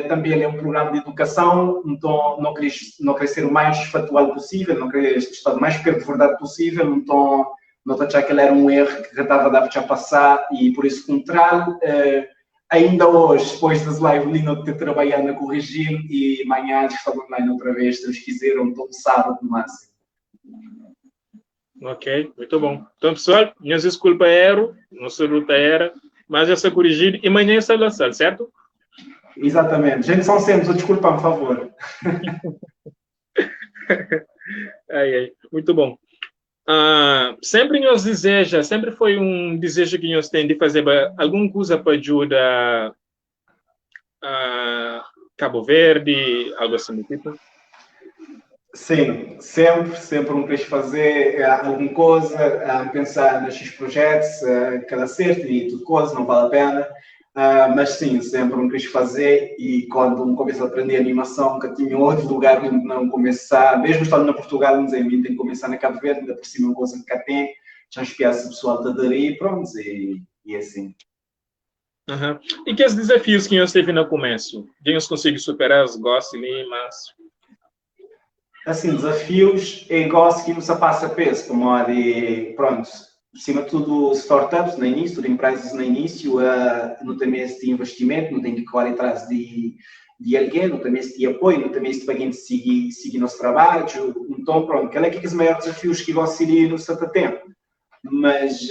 também ali é um programa de educação, então não queria, não queria ser o mais factual possível, não queria estar o mais perto de verdade possível, então não estou a achar que ele era um erro que já estava a dar para passar e por isso contrário. Ainda hoje, depois das lives, ali não ter trabalhando a corrigir e amanhã está online outra vez, se Deus quiser, ou então sábado no máximo. Ok, muito bom. Então, pessoal, minhas desculpas, erro, nossa luta era. Mas já está corrigido e amanhã está lançado, certo? Exatamente. Gente, são sempre, desculpa, por favor. Ai, ai. Muito bom. Sempre nós deseja, sempre foi um desejo que nós tem de fazer alguma coisa para ajudar Cabo Verde, algo assim do tipo? Sim, sempre, sempre um quis fazer alguma coisa, pensar nestes projetos, que dá certo e tudo coisa, não vale a pena. Mas sim, sempre um quis fazer e quando um começa a aprender animação, que tinha outro lugar onde não começar, mesmo estando na Portugal, não sei, tem que começar na Cabo Verde, ainda por cima uma coisa que cá tem, já espiar-se o pessoal da aderir, pronto, e assim. E que os desafios que nós teve no começo? Nós conseguimos superar os gostos ali, mas... Assim, desafios é gosto que não se passa peso, como a de, pronto, acima de tudo startups no início, tudo empresas no início, não tem esse investimento, não tem que correr atrás de alguém, não tem esse de apoio, não tem esse para quem seguir nosso trabalho, então pronto, qual é que é os maiores desafios que você iria no seu tempo? Mas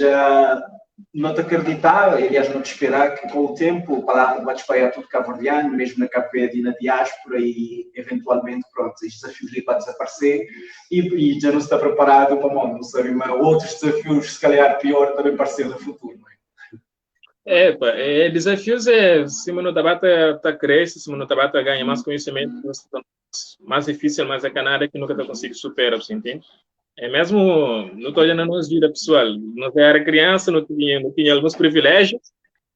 não te acreditar, aliás, não te esperar que com o tempo a palavra vai espalhar tudo cabo-verdiano, mesmo na Cabo Verde e na diáspora e eventualmente, pronto, estes desafios ali para desaparecer e já não se está preparado para o mundo, não sabe, mas outros desafios, se calhar pior, também aparecer no futuro, não é? É, pá, é, desafios é, se o Mano Tabata tá cresce, se o Mano Tabata ganha mais conhecimento, mais difícil, mais é canada que nunca tá conseguindo superar, você entende? É mesmo, não tô olhando na nossa vida pessoal, não era criança, não tinha alguns privilégios,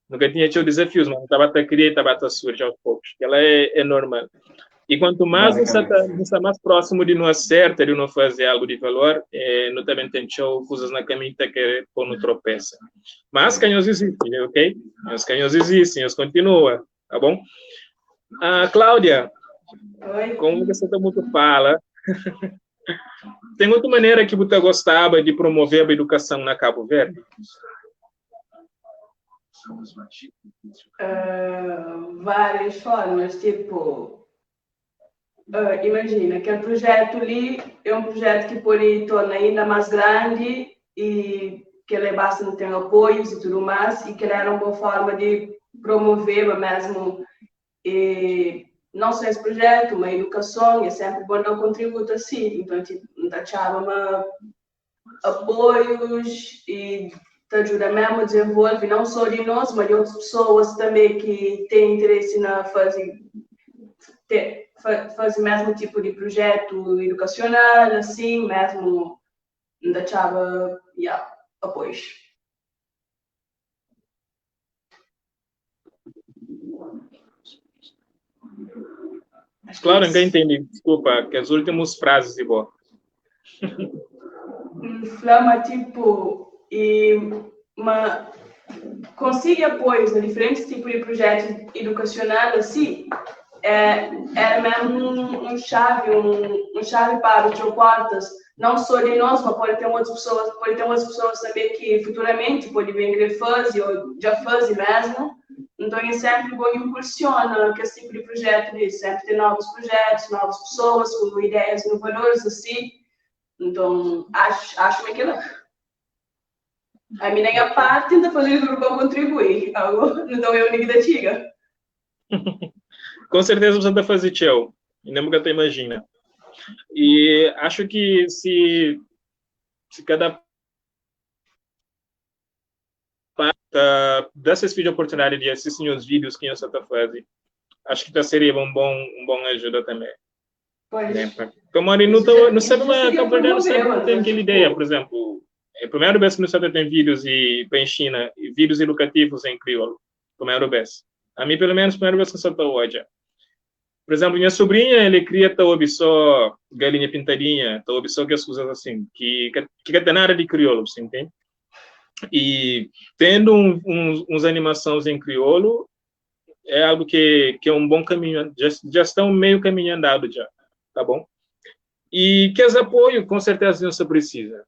nunca tinha tido desafios, mas estava a criar e estava a surgir aos poucos, que ela é normal. E quanto mais você tá, você tá mais próximo de não acerta, de não fazer algo de valor, não também tem show, coisas na caminho que pôr no tropeça. Mas canhões existem, ok? Os canhões existem, eles continuam, tá bom? Cláudia, Oi. Como você tá muito fala, tem outra maneira que você gostava de promover a educação na Cabo Verde? Várias formas, imagina, aquele projeto ali é um projeto que pode tornar ainda mais grande e que ele bastante tem apoios e tudo mais, e que era uma boa forma de promover mesmo, e não só esse projeto, mas a educação, e é sempre bom dar um contributo assim. Então, achava uma apoios e te ajuda mesmo a desenvolver, não só de nós, mas de outras pessoas também que têm interesse na fazer mesmo tipo de projeto educacional, assim, mesmo, achava, yeah, apoios. Acho que Claro, é ninguém isso. entende. Desculpa, que as últimas frases de boa. Flama, e uma, consiga apoios a diferentes tipos de projetos educacionais, assim, é mesmo um chave para o portas, não só de nós, mas pode ter outras pessoas, pode ter outras pessoas também que futuramente pode vir querer fazer ou já fazem mesmo. Então, é sempre bom impulsiona que esse tipo de projeto, de sempre ter novos projetos, novas pessoas com ideias inovadoras, assim. Então, acho que é A minha parte ainda fazer o grupo para contribuir. Algo, então, eu nem da tiga. Com certeza você está fazendo tchau. E nem nunca te imagina. E acho que se cada parte dá esse vídeo a oportunidade de assistir os vídeos que você está fazendo, acho que tá seria um bom ajuda também. Pois. Né? Como a gente não Isso tá, não já sabe, mas seria Cabo Verde não sabe, promover, não tem mas, aquela tipo, ideia, por exemplo, é a primeira vez que no Estado tem vídeos e para China, e vídeos educativos em crioulo, primeira vez. A mim, pelo menos, a primeira vez que eu estou hoje. Por exemplo, minha sobrinha, ele cria tá só galinha pintadinha, tá só que as coisas assim, que não tem nada de crioulo, você entende? E tendo uns animações em crioulo, é algo que é um bom caminho, já estão meio caminho andado já, tá bom? E que esse apoio, com certeza, não se precisa.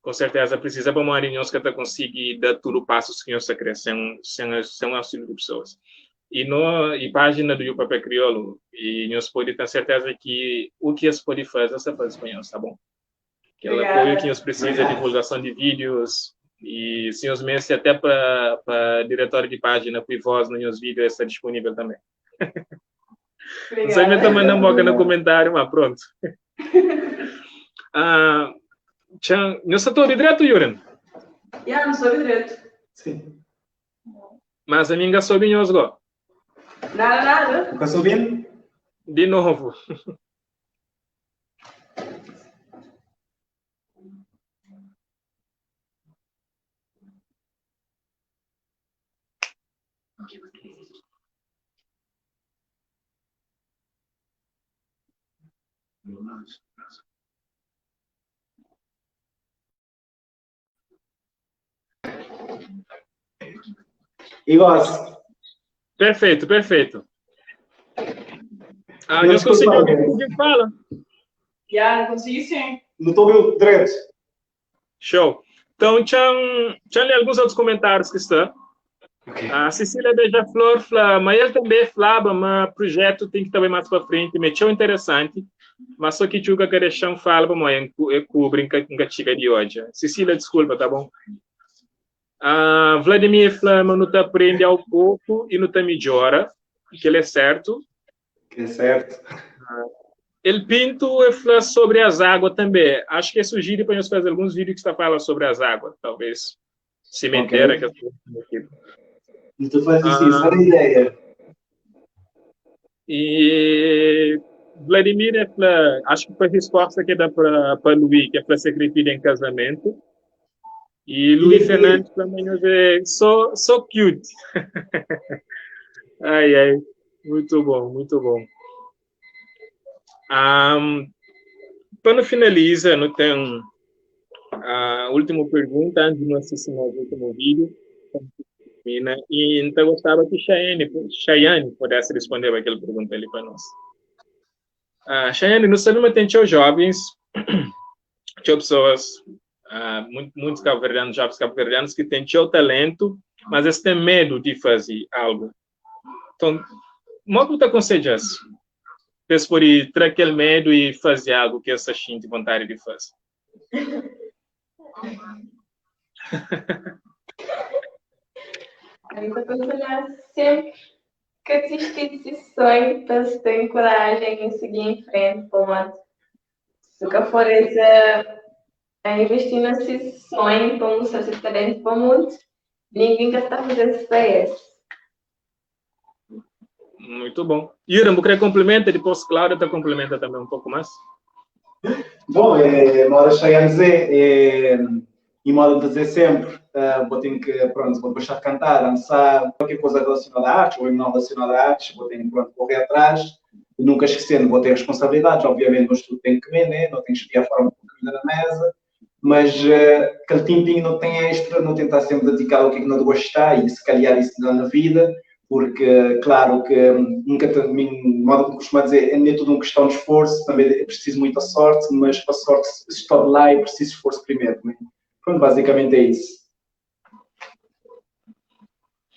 Com certeza precisa para uma reunião que até conseguir dar tudo passos que nós quer, sem auxílio de pessoas. E no, e página do Papel Crioulo, e nós pode ter certeza que o que se pode fazer, você faz espanhol, tá bom? Aquele Obrigada. apoio que nós precisa, divulgação de vídeos, E se nhos meste até pa pa diretório di página pui voz na nhos vídeo, esta disponível também. Não sei me tá mandando boca no comentário, mas pronto. Ah, tchan, nhos sta todo direto, Yuren? Ya, não soube direto. Sim. Mas a mim nga soube nhos go. Nada, nada. Nunca soube? De novo. E gosto. Perfeito, perfeito. Ah, eu consegui ouvir o que fala. Já, consegui sim. Não estou ouvindo direito. Show. Então, tinha alguns outros comentários que estão. Okay. A Cecília Beija-Flor fala, mas ele também falava, mas projeto tem que estar bem mais para frente, mexeu interessante, mas só que Tchuca Carechão fala, mas eu cubro em castiga de ódio. Cecília, desculpa, tá bom? Uh, Vladimir fala, mas não te aprende ao pouco e não te melhora, que ele é certo. Que é certo. El Pinto fala sobre as águas também. Acho que é sugerido para nós fazer alguns vídeos que está falando sobre as águas, talvez. Cimenteira, okay. que é Então faz assim, só a ideia. E Vladimir é pra, acho que foi a resposta que dá para Luís, que é para ser criado em casamento. E Luís Fernandes também é so, so cute. ai, ai, muito bom, muito bom. Um, para finaliza, não tem a última pergunta antes de nós assistir o último vídeo. E então gostava que Chayane, Chayane pudesse responder aquela pergunta ali para nós. Uh, Chayane, nós sabemos que tem jovens, tinha pessoas, uh, muito, muitos cabo-verdianos, jovens cabo-verdianos que têm seu talento, mas eles têm medo de fazer algo. Então, como é que tu aconselhas? Eles podem ter aquele medo e fazer algo que eles sentem vontade de fazer. Eu aconselhar sempre que desistir desse sonho para se ter coragem e seguir em frente, para Se nunca for esse, a investir nesse sonho para mostrar seu talento para o mundo, ninguém quer estar fazendo isso para esse. Muito bom. Ira, você quer complementa? Depois Cláudia te complementa também um pouco mais. Bom, é, moda cheia a dizer, é, e moda de dizer sempre, uh, vou ter que, pronto, vou deixar de cantar, dançar, qualquer coisa relacionada à arte, ou não relacionada à arte, vou ter que, pronto, correr atrás, e nunca esquecendo, vou ter responsabilidades, obviamente, mas tudo tem que comer, né? não tem que escolher a forma de comida na mesa, mas uh, aquele tempinho não tem extra, não tentar sempre dedicar ao que é que não gosta e se calhar isso dá na vida, porque, claro, que nunca, modo como costumo dizer, é nem tudo uma questão de esforço, também é preciso muita sorte, mas para a sorte está de lá é preciso esforço primeiro. Né? Pronto, basicamente é isso.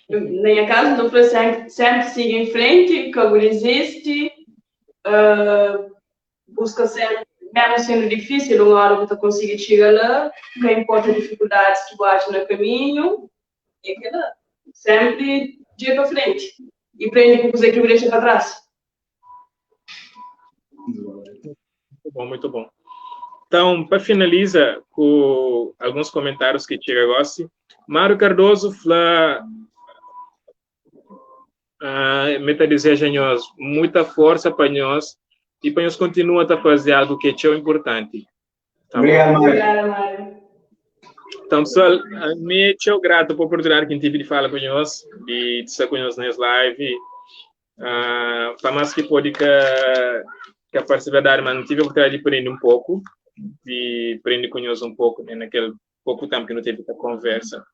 Na minha casa, não sempre, sempre siga em frente, que algo existe, uh, busca sempre, mesmo sendo difícil, uma hora você conseguir chegar lá, não importa as dificuldades que bate no caminho, é que lá, sempre dia para frente e prende com o que deixa para trás. Muito bom, muito bom. Então, para finalizar com alguns comentários que chega agora, Mário Cardoso fala uh, me tá deseja nós muita força para nós e para nós continuar a fazer algo que é tão importante. Tá Obrigado, Mário. Obrigada, Mário. Então, pessoal, me é grato por oportunidade que tive de falar com nós, de estar com nós nessa live. Uh, para mais que pode que, que a participar, mas não tive a oportunidade de aprender um pouco, de aprender com nós um pouco, né, naquele pouco tempo que não teve a conversa.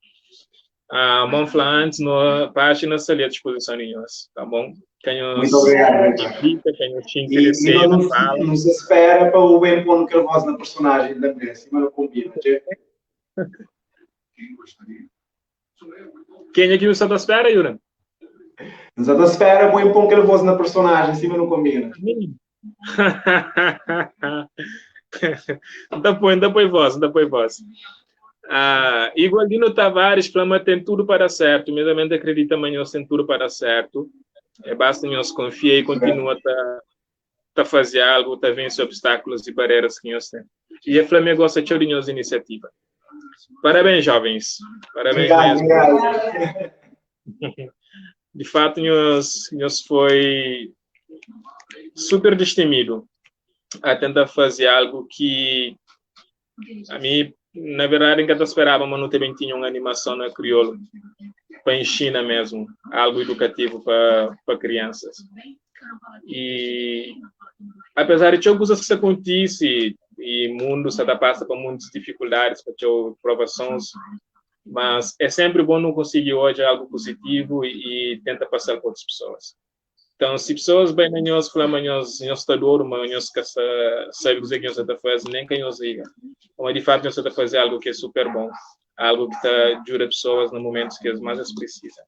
Uh, bom falar antes, na página está ali à disposição de nós, tá bom? Quem nos Muito obrigado. Invita, quem nos interessa, e, e não, não se espera para o bem pôr que voz na personagem da mulher, acima não combina. Quem é que nos está à espera, Yura? Nos está à espera, bem pôr que voz na personagem, acima não combina. Não põe, não põe voz, não põe voz. Ah, Igualdino Tavares fla ma ten tudu pa da sertu, mesamente akredita ma nhos ten tudu pa da sertu. É basta nhos konfia i kontinua ta ta faze algu, ta vense obstákulos i bareras ki nhos ten. I e fla ma e gosta txeu di nhos inisiativa. Parabéns, jovens. Parabéns Obrigado, mesmo. obrigado. De fato, nhos, nhos foi super destemido a tentar fazer algo que a mim, na verdade, nunca esperava, mas não também tinha uma animação na crioulo para ensinar mesmo, algo educativo para para crianças. E apesar de tinha coisas que acontece e mundo se passa por muitas dificuldades, para ter provações, mas é sempre bom não conseguir hoje algo positivo e, e tenta passar para outras pessoas. Então, se pessoas bem na nós, falam, nós, nós está duro, mas nós que sabe o que nós está fazendo, nem que nós liga. Mas, de fato, nós está fazendo algo que é super bom, algo que está ajuda pessoas no momentos que as mais precisam.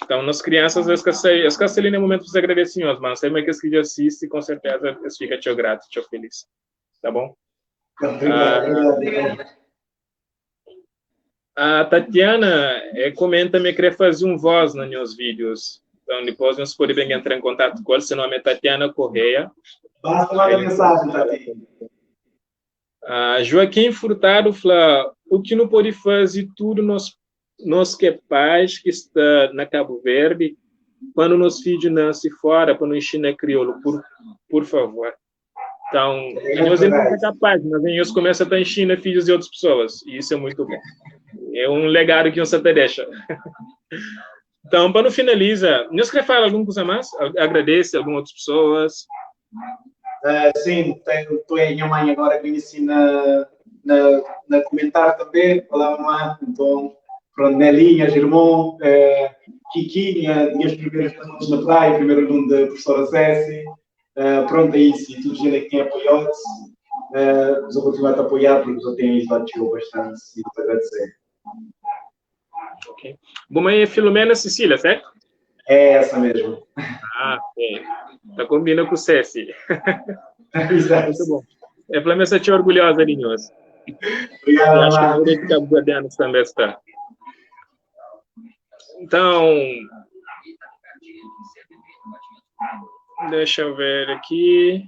Então, nas crianças, as que as que ali no momento você agradecem, mas sempre que que assiste, com certeza, eles ficam tchau grato, tchau feliz. Tá bom? Obrigado, obrigado. A Tatiana comenta me querer fazer um voz nos meus vídeos. Então, depois nós podemos entrar em contato com ela. Seu nome é Tatiana Correia. Basta mandar mensagem, Tati. Joaquim Furtado fala, o que não pode fazer tudo nós, nós que é pais que está na Cabo Verde, quando nosso filho nasce fora, para não ensinar crioulo, por, por favor. Então, nós não é capaz, mas nós começa a ensinar filhos de outras pessoas, e isso é muito bom. É um legado que você te deixa. Então, para não finalizar, nós quer falar alguma coisa mais? Agradece algumas outras pessoas? Sim, estou a minha mãe agora que me ensina na, na comentar também, olá mamãe, então, pronto, Nelinha, irmão, Kiki, minhas primeiras alunos na praia, primeiro aluno da professora Ceci, pronto, é isso, e tudo gente que tem apoiado, vou continuar a te apoiar porque já tenho ajudado bastante e te agradecer. Ok. Bom, mãe é Filomena Cecília, certo? É essa mesmo. Ah, ok. Tá combina com o Ceci. Exato. Muito bom. É pela minha tia orgulhosa de nós. Obrigado, Acho que Amar. o de Cabo Verdeanos também está. Então, deixa eu ver aqui.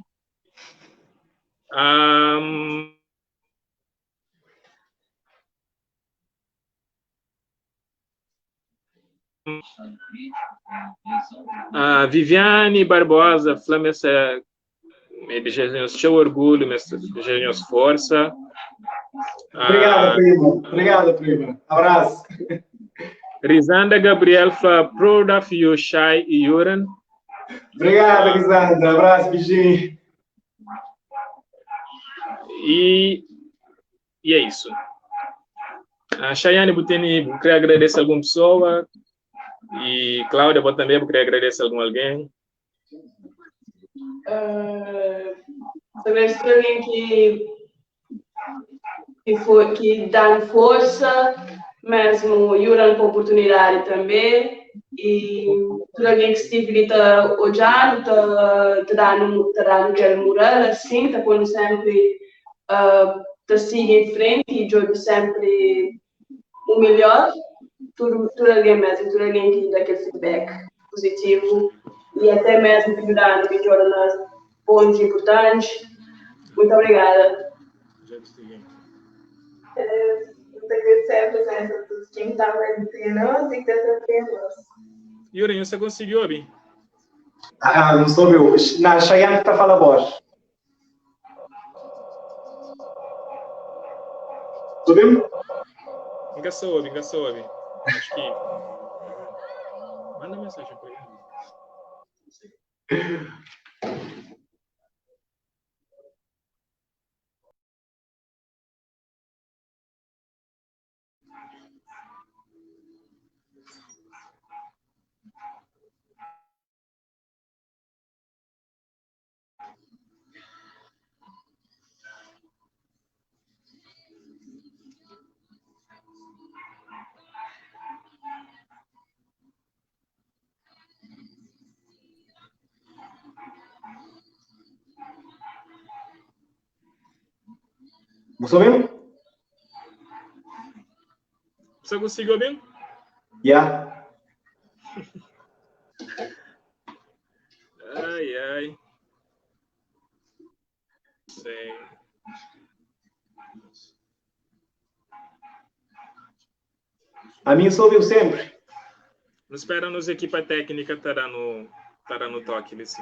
A Viviane Barbosa, Flamessa, me desejo seu orgulho, me desejo força. Obrigado, prima. Obrigado, prima. Abraço. Risanda Gabriel fala, proud of you, Shai e Yuran. Obrigado, Risanda. Abraço, beijinho. E, e é isso. A Chayane Buteni, queria agradecer alguma pessoa. E Cláudia, vou também queria agradecer algum alguém. Agradeço para alguém que, foi, que dá força, mesmo Yuran com oportunidade também. E por alguém que estive ali tá olhando, tá, tá dando, tá dando aquele moral assim, tá pondo sempre, tá seguindo em frente e jogo sempre o melhor. Tudo, tudo alguém mesmo, tudo alguém que dá aquele feedback positivo e até mesmo que dá melhora nas pontos importantes. Muito obrigada. Muito agradecer a presença de todos quem estava entre nós e que está entre nós. Yuri, você conseguiu, Abi? Ah, não sou eu. Na Chayane que está a falar voz. Subiu? Nunca soube, nunca soube. Acho que. Manda mensagem para ele. Você ouviu? Você conseguiu bem? Yeah. Ai, ai. Sei. A mim só ouviu sempre. Não espera nos equipa técnica tá dando, tá dando toque nesse.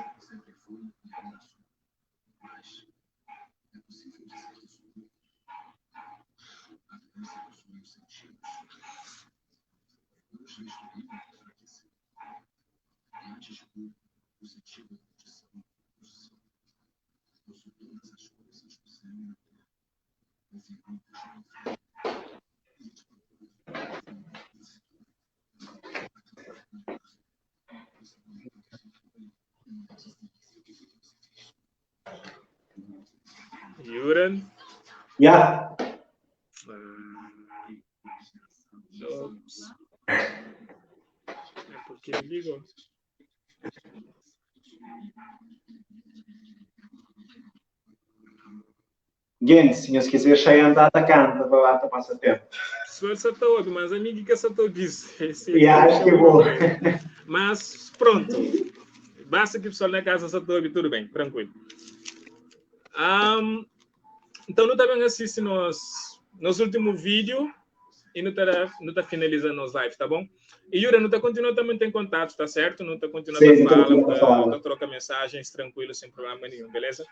Yuran? Yeah. Ops. É porque ligou. Gente, se nhos quiser Cheyenne tá atacando, vai lá, tá passa tempo. Pessoal só tá ouvindo, mas amigo que só tá ouvindo. Esse E acho que vou. Mas pronto. Basta que o pessoal na casa só tá ouvindo, tudo bem, tranquilo. Um, então, não também assiste nos nosso último vídeo e não tá, não tá finalizando nos live, tá bom? E Yura, não tá continua também tem contato, tá certo? Não tá continua Sim, a fala, não tá tá, fala. tá troca mensagens tranquilo, sem problema nenhum, beleza?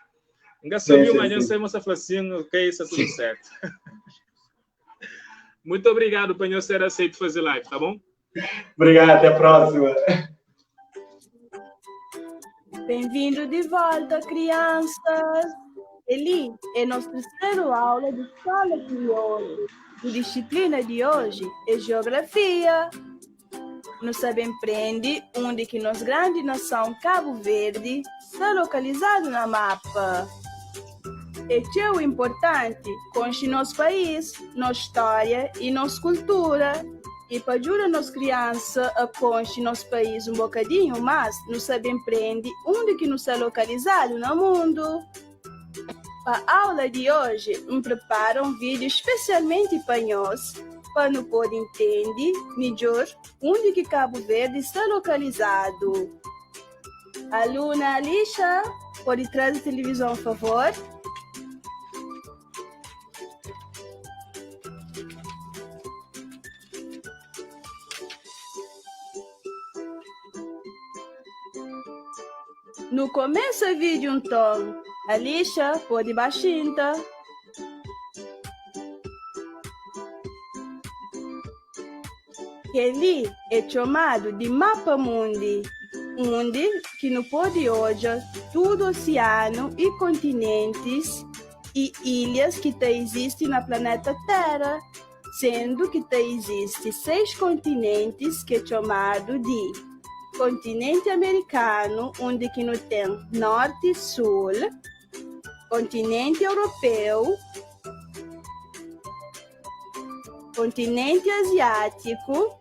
Ainda subiu, mas não sei, mas falou assim, ok, está tudo certo. Muito obrigado por eu ser aceito fazer live, tá bom? Obrigado, até a próxima. Bem-vindo de volta, crianças! Eli é nossa terceira aula de Escola Crioulo. A disciplina de hoje é Geografia. No Sabe Empreende, onde que nossa grande nação Cabo Verde está localizado na mapa. É tão importante conhecer nosso país, nossa história e nossa cultura. E para ajudar nossa criança a conhecer nosso país um bocadinho mais, no Sabe Empreende, onde que nos está localizado no mundo. Para a aula de hoje, me prepara um vídeo especialmente para nós, para não poder entender melhor onde que Cabo Verde está localizado. Aluna Alicia, pode trazer a televisão, por favor? No começo do vídeo, então, Alicia pode baixinta. Ele é chamado de mapa mundi, onde que no pode hoje tudo oceano e continentes e ilhas que te existem na planeta Terra, sendo que te existe seis continentes que é chamado de continente americano, onde que não tem norte e sul, continente europeu, continente asiático,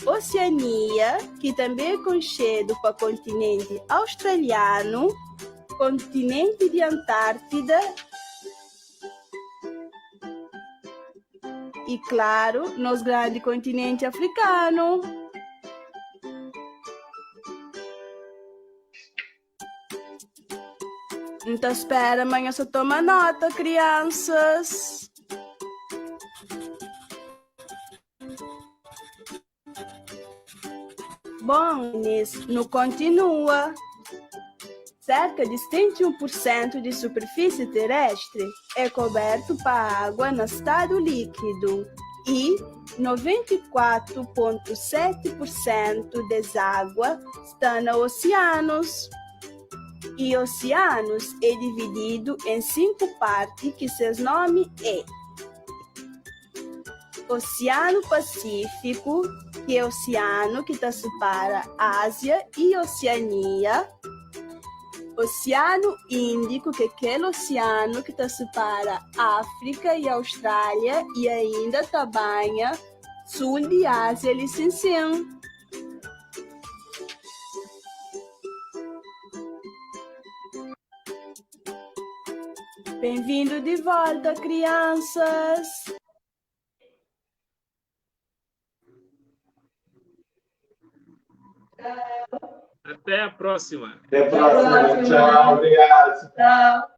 Oceania, que também é conhecido para continente australiano, continente de Antártida e, claro, nosso grande continente africano. Então espera, amanhã só toma nota, crianças. Bom, Inês, no continua. Cerca de 71% de superfície terrestre é coberto por água no estado líquido e 94,7% dessa água está nos oceanos. E oceanos é dividido em cinco partes que seus nomes é Oceano Pacífico, que é o oceano que tá separa Ásia e Oceania. Oceano Índico, que é aquele oceano que tá separa África e Austrália e ainda tabanha sul de Ásia licenciam. Bem-vindo de volta, crianças! Até a próxima. Até a próxima. Tchau, obrigado. Tchau.